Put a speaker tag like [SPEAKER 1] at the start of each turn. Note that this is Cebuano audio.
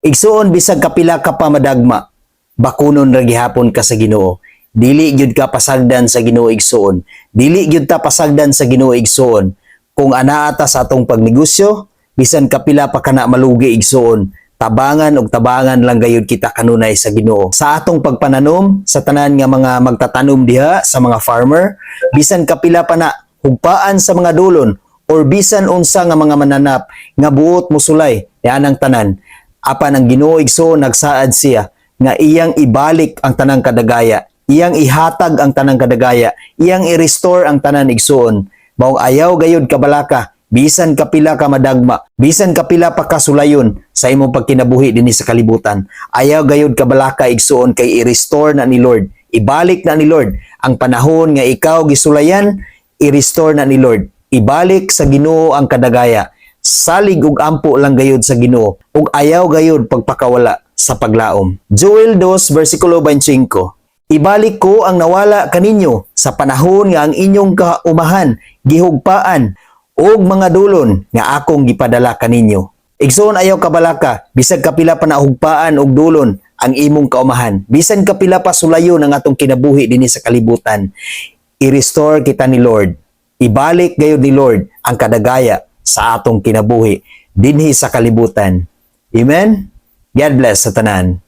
[SPEAKER 1] Igsuon, bisag kapila ka pa madagma, bakunon ra gihapon ka sa Ginoo. Dili gyud ka pasagdan sa Ginoo, igsuon. Dili gyud ta pasagdan sa Ginoo, igsuon. Kung anaa ta sa atong pagnegosyo, bisan kapila pa kana malugi, igsuon, tabangan og tabangan lang gayud kita kanunay sa Ginoo. Sa atong pagpananom, sa tanan nga mga magtatanom diha, sa mga farmer, bisan kapila pa na hugpaan sa mga dulon or bisan unsa nga mga mananap nga buot musulay yan ang tanan. Apan ang Ginoo, igsoon, nagsaad siya nga iyang ibalik ang tanang kadagaya, iyang ihatag ang tanang kadagaya, iyang i-restore ang tanan, igsuon. Maong ayaw gayud kabalaka, bisan kapila ka madagma, bisan kapila pa kasulayon sa imong pagkinabuhi dinhi sa kalibutan. Ayaw gayud kabalaka, igsuon, kay i-restore na ni Lord. Ibalik na ni Lord ang panahon nga ikaw gisulayan, i-restore na ni Lord. Ibalik sa Ginoo ang kadagaya. Salig ug ampo lang gayud sa Ginoo ug ayaw gayud pagpakawala sa paglaom. Joel 2 versikulo 25. Ibalik ko ang nawala kaninyo sa panahon nga ang inyong kaumahan gihugpaan ug mga dulon nga akong gipadala kaninyo. Igsoon, ayaw kabalaka, bisag kapila pa nahugpaan og dulon ang imong kaumahan. Bisan kapila pa sulayon ang atong kinabuhi dinhi sa kalibutan. I-restore kita ni Lord. Ibalik gayud ni Lord ang kadagaya sa atong kinabuhi dinhi sa kalibutan. Amen? God bless sa tanan.